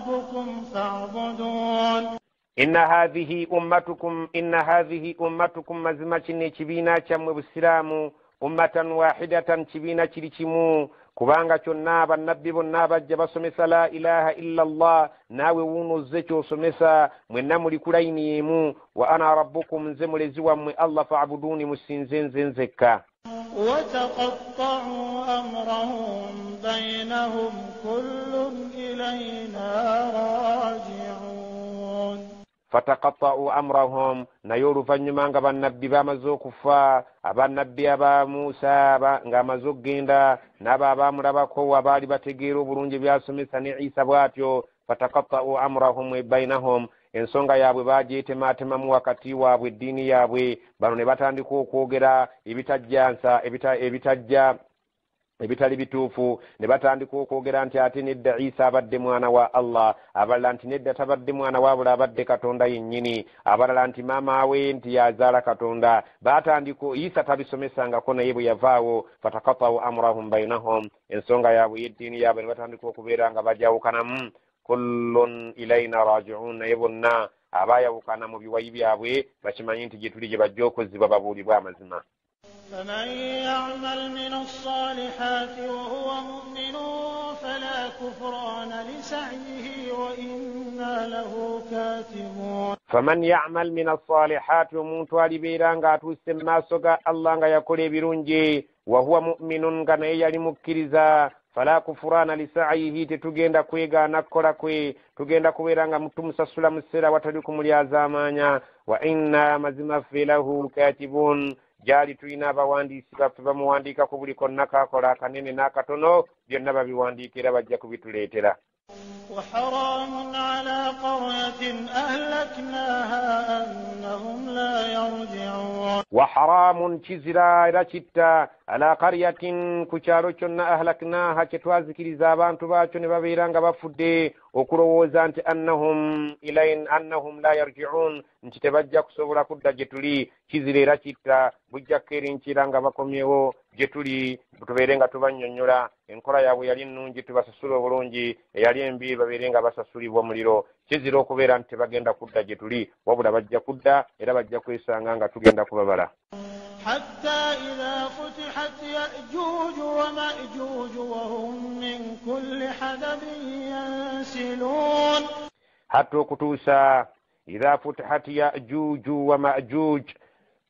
ربكم فاعبدون. Inna hadhihi ummatukum, inna hadhihi ummatukum, mazima kino ekibiina kyammwe busiraamu, ummatan wahidatan, kibiina kiri kimu, kubanga kyonna bannabbi bonna bajja basomesa la ilaha illa Allah, naawe wuuno ozze ky'osomesa, mwenna muli ku layini emu. Wa ana rabbukum, nze mulezi wammwe Allah, fa'buduni, musinze nze nzekka. وتقطعوا أمرهم بينهم كل إلينا راجعون. Fataqatta'u amrahum, naye oluvannyuma nga bannabbi bamaze okufa, abannabbi aba Musa ng'amaze okugenda, n'abo abaamulabako abaali bategeera obulungi byasomesa ne Isa bw'atyo, fataqatta'u amrahum bainahum, ensonga yaabwe bagyetematemamu wakati waabwe, eddiini yaabwe, bano ne batandika okwogera ebitajjansa, ebitajja ebitali bituufu, ne batandika okwogera nti ate nedda Isa abadde mwana wa Allah, abalala nti nedda tabadde mwana wabula abadde Katonda yennyini, abalala nti maama we nti yazaala Katonda. Batandika, Isa tabisomesangako, naye bwe yavaawo, fataqata'u amrahum bainahum, ensonga yaabwe y'eddiini yaabwe ne batandika okubeera nga bajawukanamu. Kullun ilaina raji'un, naye bonna abaayawukana mu biwayi byabwe bakimanyi nti gye tuli gye bajja okuzzibwa babuulibwa amazima. فمن يعمل من الصالحات وهو مؤمن فلا كفران لسعيه وإنا له كاتبون. Faman ya'mal min as-salihat, omuntu alibeera ng'atuuse mu maaso ga Allah nga yakola ebirungi, wa huwa mu'minun, nga naye yali mukkiriza, fala kufurana lisa'yihi, tetugenda kwegaana kukola kwe, tugenda kubeera nga tumusasula mu kiseera watali kumulyazaamaanya. Wa inna, mazima ffe, lahu katibun, gyali tulina abawandiisi baffe bamuwandiikako buli konna kakola, akanene n'akatono, byonna babiwandiika era bajja kubituleetera. وحرام على قرية أهلكناها أنهم لا يرجعون. Wa haramun, kizira era kitta, ala qaryatin, ku kyalo kyonna, ahlaknaha, kye twazikiriza abantu baakyo ne babeera nga bafudde, okulowooza nti annahum ilain, annahum la yarji'un, nti tebajja kusobola kudda gye tuli. Kizira era kitta, bujja kukeerinkira nga bakomyewo gye tuli, tubeere nga tubannyonnyola enkola yaabwe yali nnungi tubasasule obulungi, eyali embi babeere nga basasulibwa omuliro. Kizira okubeera nti tebagenda kudda gye tuli, wabula bajja kudda era bajja kwesanga nga tugenda kubabala. حتى إذا فتحت يأجوج ومأجوج وهم من كل حدب ينسلون. Hatta okutuusa idha futihat yajuju wa majuj,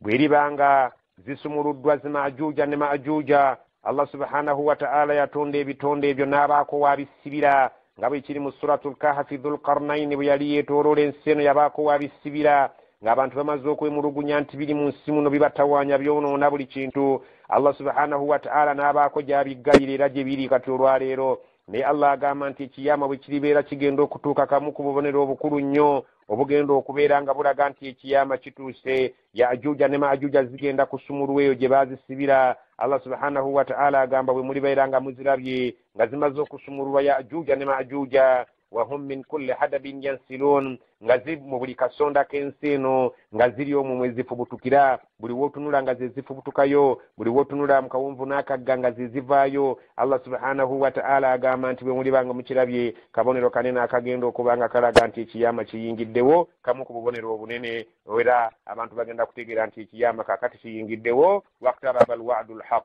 bw'eribanga zisumuluddwa zi majuja ne majuja. Allah subhanahu wa ta'ala yatonda ebitonde ebyo n'abaako wabisibira, nga bwe kiri mu Suratul Kahafi. Dhulqarnaini bwe yali yeetooloola ensi eno, yabaako wabisibira ng'abantu bamaze okwemulugunya nti biri mu nsi muno bibatawaanya, byonoona buli kintu. Allah subhanahu wa ta'ala n'abaako gy'abiggalira era gye biri kati olwaleero. Naye Allah agamba nti ekiyama bwe kiribeera kigenda okutuuka, kamu ku bubonero obukulu nnyo obugenda okubeera nga bulaga nti ekiyama kituuse, yajuja ne majuja zigenda kusumulwa eyo gye baazisibira. Allah subhanahu wa ta'ala agamba bwe mulibeera nga muzirabye nga zimaze okusumululwa yajuja ne majuja, wahum min kulli hadabin yansilun, nga zi mu buli kasonda k'ensi eno nga ziri omwo mwe zifubutukira, buli wootunula nga ze zifubutukayo, buli wootunula mu kawunvu n'akagga nga ze zivaayo. Allah subhanahu wa ta'ala agamba nti bwe muliba nga mukirabye, kabonero kanene akagenda okuba nga kalaga nti ekiyama kiyingiddewo, kamu ku bubonero obunene, era abantu bagenda kutegeera nti ekiyama kaakati kiyingiddewo. Waqtaraba alwa'du lhaq.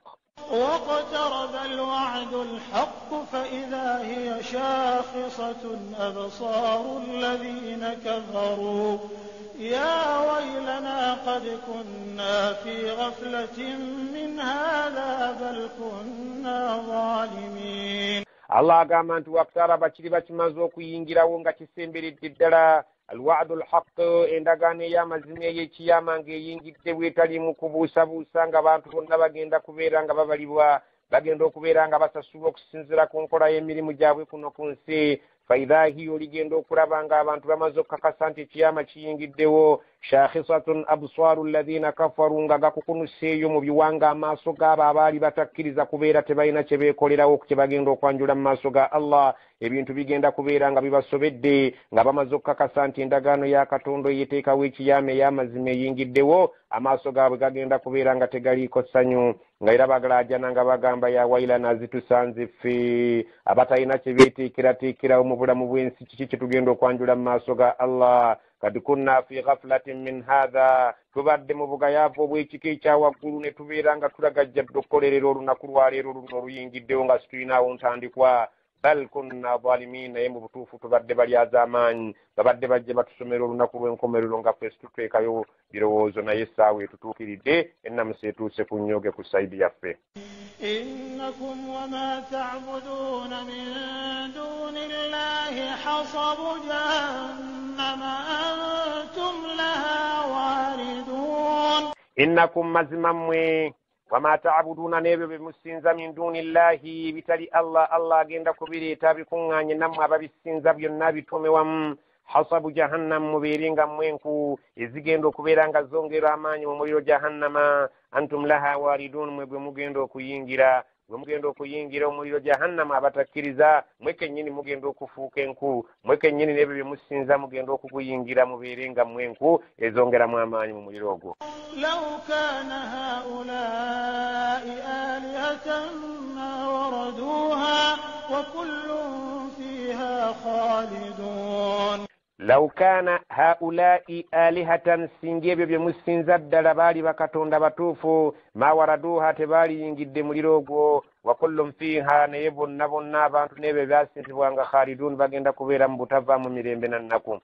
واقترب الوعد الحق فإذا هي شاخصة أبصار الذين كفروا يا ويلنا قد كنا في غفلة من هذا بل كنا ظالمين. Allah agamba nti waqtaraba, kiriba kimaze okuyingirawo nga kisemberedde ddala, alwa'du lhaq, endagaano ey'amazima ey'ekiyama ng'eyingidde bwetalimu kubuusabuusa, nga abantu bonna bagenda kubeera nga babalibwa, bagenda okubeera nga basasulwa okusinziira ku nkola y'emirimu gyabwe kuno ku nsi. Faidha hiya, oligenda okulaba nga abantu bamaze okukakasa nti ekiyama kiyingiddewo. Shakhisatun absaru alladhina kafaru, nga gakukunuseeyo mu biwanga amaaso gaabo abaali batakkiriza kubeera tebalina kye beekolerawo kye bagenda okwanjula mu maaso ga Allah. Ebintu bigenda kubeera nga bibasobedde, nga bamaze okukakasa nti endagaano ya Katonda eyeteekawo ekiyaama ey'amazima eyingiddewo. Amaaso gaabwe gagenda kubeera nga tegaliiko ssanyu, nga era bagalaajana nga bagamba ya wailana, zitusanze ffe abatalina kye beeteekerateekerawo mu bulamu bw'ensi, kiki kye tugenda okwanjula mu maaso ga Allah? Kad kunna fi ghaflatin min hatha, tubadde mu bugayaavu obw'ekika ekya waggulu ne tubeera nga tulagajjadde okukolerera olunaku lwaleero luno oluyingiddewo nga situlinaawo ntandikwa. Bal kunna zalimin, naye mu butuufu tubadde balyazaamaanyi, babadde bajje batusomera olunaku lw'enkomerero nga ffe situteekayo birowoozo, naye essaawa etutuukiridde, ennamusa etuuse ku nnyoge ku sayidi yaffe. Innakum wama ta'buduna min duni llahi hasabu jahannama antum laha waridun. Innakum, mazima mmwe, wama ta'buduna, n'ebyo bye musinza, min duni llahi, bitali Allah, Allah agenda kubireeta bikuŋŋaanye nammwe ababisinza byonna bitume wamu. Hasabu jahannam, mubeere nga mmwe enku ezigenda okubeera nga zongera amaanyi mu muliro jahannama. Antum laha waridun, mwe gwe mugenda okuyingira, gwe mugenda okuyingira omuliro jahannama. Abatakkiriza mwe kennyini mugenda okufuuka enku, mwe kennyini n'ebyo bye musinza mugenda okuguyingira, mubeere nga mmwe enku ezongeramu amaanyi mu muliro ogwo. Law kana haulai alihatan ma waraduha wa kullun fiha khalidun. Law kana haulai alihatan, singa ebyo bye musinza ddala baali bakatonda batuufu, ma waraduha, tebaaliyingidde muliro ogwo. Wa kullun fiha, naye bonna bonna abantu n'ebyo byasinzibwanga, khalidun, bagenda kubeera mu butava mu mirembe na nnaku.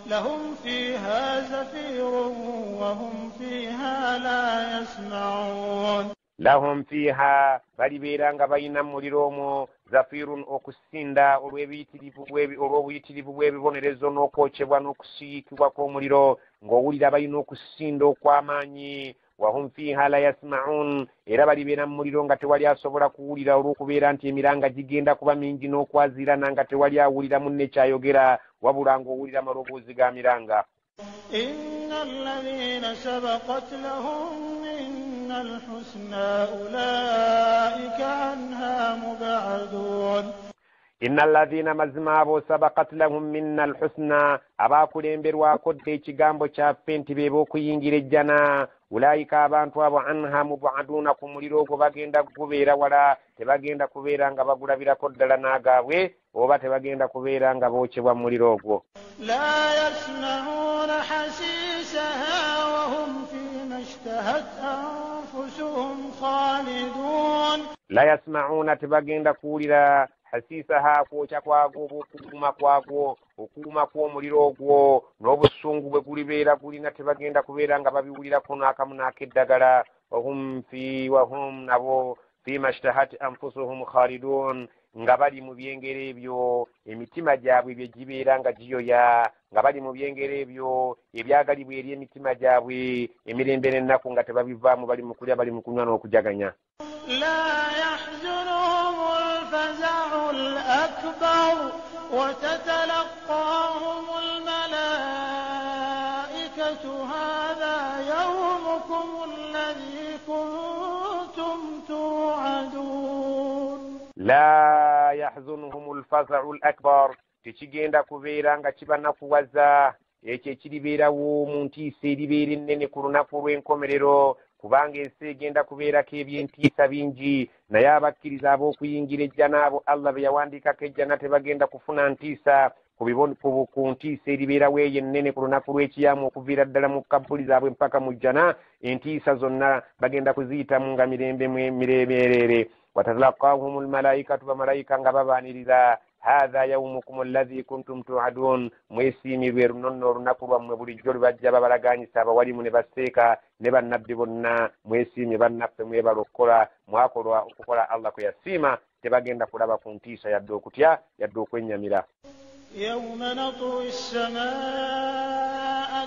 Lahum fiha zafirun wa hum fiha la yasma'un. Lahum fiha, balibeera nga balina muliro omwo, zafirun, okusinda olw'obuyitirivu bw'ebibonerezo n'okwokyebwa n'okusiikibwa kw'omuliro, ng'owulira balina okusinda okw'amaanyi. Wahum fiha la yasma'un, era balibeera mu muliro nga tewali asobola kuwulira olw'okubeera nti emiranga gigenda kuba mingi n'okwazirana nga tewali awulira munne kyayogera, wabula ng'owulira amaloboozi ga miranga. Inna alladhina sabaqat lahum minna alhusna ulaika anha mub'adun. Inna alladhina, mazima abo, sabaqat lahum minna alhusna, abaakulemberwako dda ekigambo kyaffe nti be b'okuyingira ejjana, ulaika, abantu abo, anha mub'aduna, ku muliro ogwo bagenda kubeera wala, tebagenda kubeera nga bagulabirako ddala n'agaabwe, oba tebagenda kubeera nga bookyebwa mu muliro ogwo. La yasma'una hasisaha wa hum fima ishtahat anfusuhum khalidun. La yasma'una, tebagenda kuwulira, hasisaha, kwokya kwagwo oba okuwuuma kwagwo, okuwuuma kw'omuliro ogwo n'obusungu bwe gulibeera gulina, tebagenda kubeera nga babiwulirako n'akamu n'akeddagala. Wahum fi wahum, nabo, fima ishtahat anfusuhum khalidun, nga bali mu byengera ebyo emitima gyabwe bye gibeera nga giyoya, nga bali mu byengera ebyo ebyagalibwa eri emitima gyabwe emirembe n'ennaku nga tebabivaamu, bali mu kulya, bali mu kunywa n'okujaganya. La yahzunuhum alfaza'u alakbar wa tatalaqahum almalaikatu hadha yawmukum alladhi kuntum tu'adun. La yahzunuhum alfaza'u alakbar, tekigenda kubeera nga kibanakuwaza ekyo ekiribeerawo mu ntiisa eribeera ennene ku lunaku lw'enkomerero, kubanga ensi egenda kubeerako ebyentiisa bingi, naye abakkiriza ab'okuyingira ejjana abo Allah be yawandiikako ejjana tebagenda kufuna ntiisa ku ntiisa eribeerawo eyo ennene ku lunaku lw'ekiyamu, okuviira ddala mu kabbuli zaabwe mpaka mu jjana, entiisa zonna bagenda kuziyitamu nga mirembe miremerere. Watalaqahum almalaikatu, bamalayika nga babaaniriza, hatha yaumukum alladhi kuntum tuadun, mwesiimirwe luno nno olunaku lwammwe bulijjo lwe bajja babalaganyisa abawalimu ne baseeka ne bannabbi bonna, mwesiimye bannaffe, mwebala okukola, mwakolwa okukola Allah kwe yasiima, tebagenda kulaba ku ntiisa yadde okutya yadde okwennyamira. Yawma natwi as-samaa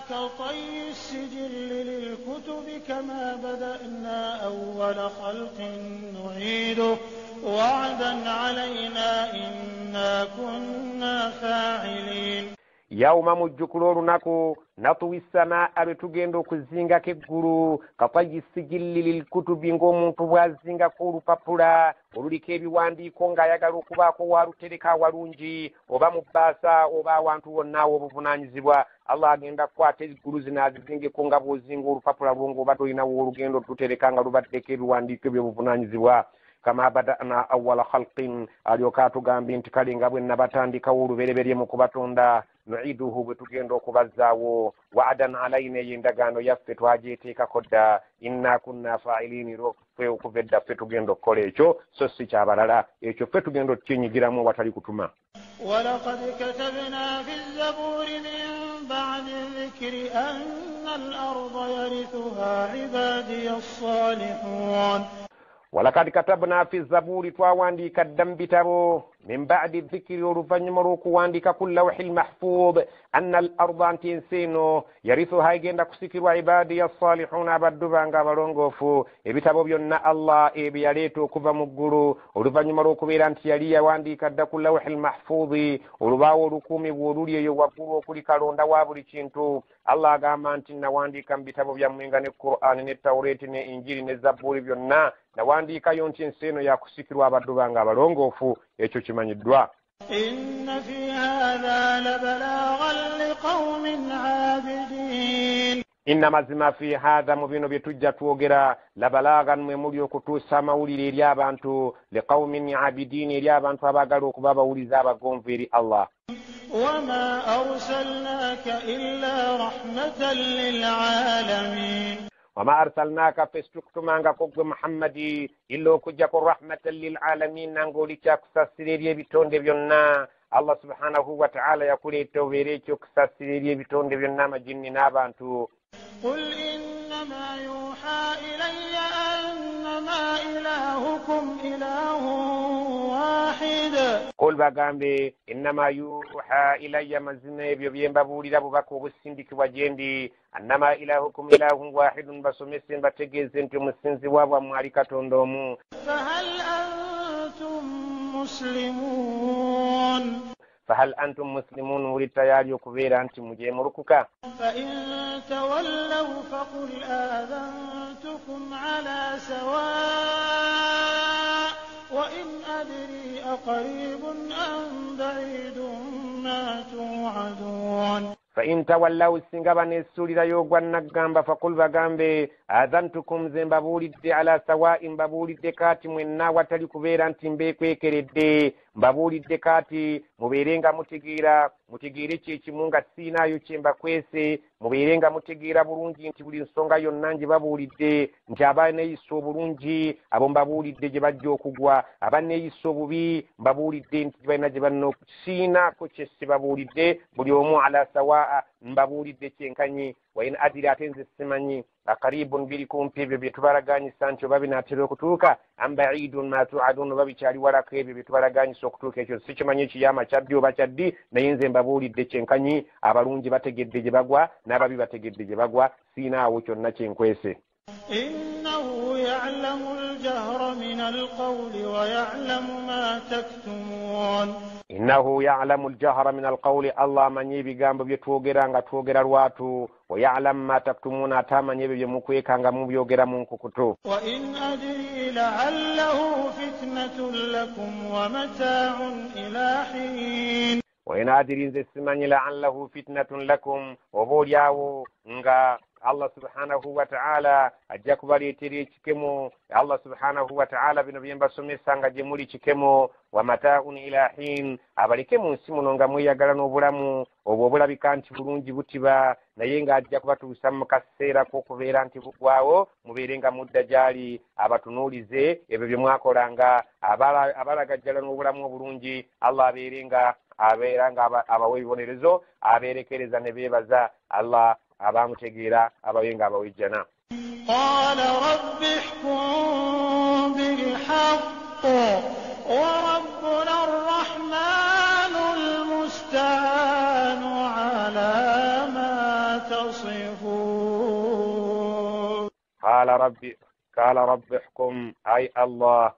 katayyi as-sijilli lil-kutubi kama bada'na awwala khalqin nu'iduhu wa'dan 'alaynaa inna kunna fa'ilin. Yauma mujjukula olunaku natuwi samaa lwe tugenda okuzingako eggulu katayi sijilli lilkutubi ng'omuntu bw'azingako olupapula oluliko ebiwandiiko ng'ayagala okubaako waalutereka awalungi oba mu bbaasa oba awantu wonna aw'obuvunaanyizibwa. Allah agenda kukwata eggulu zino azizingeko nga bw'ozinga olupapula lwo ng'oba tolinawo olugendo tutereka nga lubaddeko ebiwandiiko eby'obuvunaanyizibwa. Kama bada'na awwala khalqin, alyoka atugambye nti kale nga bwe nabatandikawo olubereberye mu kubatonda nuiduhu bwe tugenda okubazzaawo wa'adan alaina, eyo endagaano yaffe twagyeteekako dda, inna kunna fa'ilin, ffe okuva edda ffe tugenda okukola ekyo so si kyabalala, ekyo ffe tugenda okukyenyigiramu watali kutuma. Walaqad katabna fi zzaburi min ba'di dhikri anna al-arda yarithuha ibadiya as-salihun. Walakad katabna fi zaburi, twawandiika dda mu bitabo min ba'di dhikri, oluvannyuma lw'okuwandiika ku lawhi lmahfudh anna al arda, nti ensi eno yarithuha egenda kusikirwa ibadiya ssalihuna, abaddu bange abalongoofu. Ebitabo byonna Allah ebyo yaleeta okuva mu ggulu oluvannyuma lw'okubeera nti yali yawandiika dda ku lawhi lmahfudhi, olubaawo olukuumibwa oluli eyo waggulu okuli kalonda wa buli kintu. Allah agamba nti nawandiika mu bitabo byammwe nga ne Qur'ani ne Tawreeti ne Injiri ne Zaburi byonna nawandiikayo nti ensi eno yakusikirwa abaddu bange abalongoofu, ekyo kimanyiddwa. Inna fi hadha labalaghan liqaumin abidin, inna mazima fi hadha, mu bino bye tujja twogera, labalaghan mwe muli okutuusa amawulire eri abantu, liqaumin abidin, eri abantu abaagala okuba abawuliza abagonvu eri Allah. Wama arsalnaka illa rahmatan lilalamin, wama arsalnaka ffe situkutumangako ggwe Muhammadi illa okujjako rahmatan lilalamin, nanga oli kyakusasira eri ebitonde byonna. Allah subhanahu wa ta'ala yakuleeta obeere ekyokusasira eri ebitonde byonna, amajinni n'abantu. Qul innama yuha ilayya annama ilahukum ilahun wahid, Qul bagambe innama yuha ilayya, mazima ebyo bye mbabuulira bubaka obusindikibwa gye ndi, annama ilahukum ilahun wahidun, basomese mbategeeze nti omusinzibwa bwammwe ali Katonda omu. Fahal antum muslimun, fahal antum muslimun, muli tayari okubeera nti mujeemulukuka. Fa in tawallaw faqul aadhantukum ala sawa wa in adri aqribun am ba'idun ma tu'adun. Fa in tawallaw, singa baneesuulirayo ogwa naggamba, faqul bagambe adhantukum, nze mbabuulidde, ala sawa'i, mbabuulidde kaati mwenna watali kubeera nti mbeekwekeredde, mbabuulidde kaati mubeere nga mutegeera, mutegeere kyekimu nga siinaayo kye mbakwese, mubeere nga mutegeera bulungi nti buli nsonga yonna gye babuulidde nti abaneeyisa obulungi abo mbabuulidde gye bajja okugwa, abaneeyisa obubi mbabuulidde nti balina gye balina, siinaako kye sibabuulidde, buli omu ala sawaa mbabuulidde kyenkanyi. Wa in adiri, ate nze simanyi, aqaribun, biri kumpi ebyo bye tubalaganyisa nti oba binaatera okutuuka, am baidun ma tuadun, oba bikyali walako ebyo bye tubalaganyisa okutuuka, ekyo sikimanyi ekiyama kyaddi oba kyaddi, naye nze mbabuulidde kyenkanyi, abalungi bategedde gye bagwa n'ababi bategedde gye bagwa, siinaawo kyonna kyenkwese. Innahu ya'lamu al-jahra min al-qawli wa ya'lamu ma taktumun, innahu ya'lamu al-jahra min al-qawli, Allah amanyi ebigambo bye twogera nga twogera lwatu, wa ya'lamu ma taktumuna, ate amanyi ebyo bye mukweka nga mubyogera mu nkukutu. Wa in adri la'allahu fitnatun lakum wa mata'un ila hin, wa in adri, nze simanyi, la'allahu fitnatun lakum, oba oliawo nga Allah subhanahu wa ta'ala ajja kubaleetera ekikemo. Allah subhanahu wa ta'ala bino bye mbasomesa nga gye muli kikemo, wa mata'un ila hin, abaleke mu nsi muno nga mweyagala n'obulamu obwo obulabika nti bulungi butiba, naye ng'ajja kubatuusa mu kaseera k'okubeera nti bugwawo, mubeere nga mudda gy'ali abatunuulize ebyo bye mwakolanga, abalagajjala n'obulamu obulungi, Allah abeere nga abeera nga abawa ebibonerezo, abeerekereza ne beebaza Allah abamutegeera abawe nga abawijjana. Qala rabbi ihkum bilhaqq wa rabbuna arrahmanu almusta'anu ala ma tasifun. Qala rabbi, qala rabbi ihkum, ay Allah,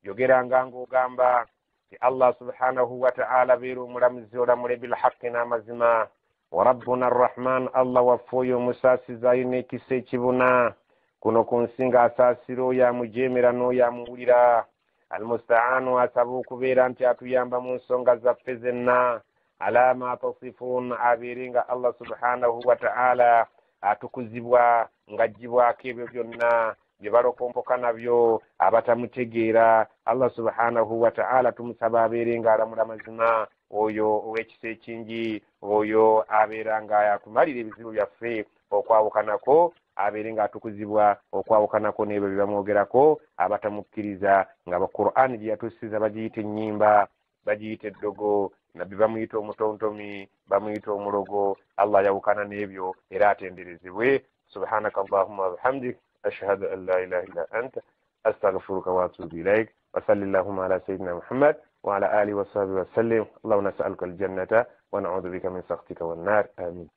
yogeranga ng'ogamba Ti Allah subhanahu wataala beera omulamuzi olamule bilhaqi n'amazima. Wa rabbuna arrahman, Allah waffe oyo omusaasizi alina ekisa ekibuna kuno ku nsi ng'asaasira oyo amujeemera n'oyo amuwulira. Almustaanu asaba okubeera nti atuyamba mu nsonga zaffe zenna. Ala ma tasifun, abeere nga Allah subhanahu wataala atukuzibwa ng'aggyibwako ebyo byonna bye balokompoka nabyo abatamutegeera. Allah subhanahu wataala tumusaba abeere ng'alamula mazima, oyo ow'ekisa ekingi, oyo abeera nga atumalira ebizibu byaffe okwawukanako, abeere ng'atukuzibwa okwawukanako n'ebyo bye bamwogerako abatamukkiriza, nga Qur'ani gye yatusiza bagiyita ennyimba, bagiyita eddogo, nabbi bamuyita omutontomi, bamuyita omulogo. Allah yawukana n'ebyo era atenderezebwe. Subhanaka allahumma wabihamdik, ashhadu an la ilaha illa anta, astaghfiruka wa atubu ilaik. Wa salli allahumma ala sayyidina Muhammad wa ala alihi wa sahbihi wa sallim. Allahumma nas'aluka aljannata wa na'udhu bika min sakhtika wan nar. Amin.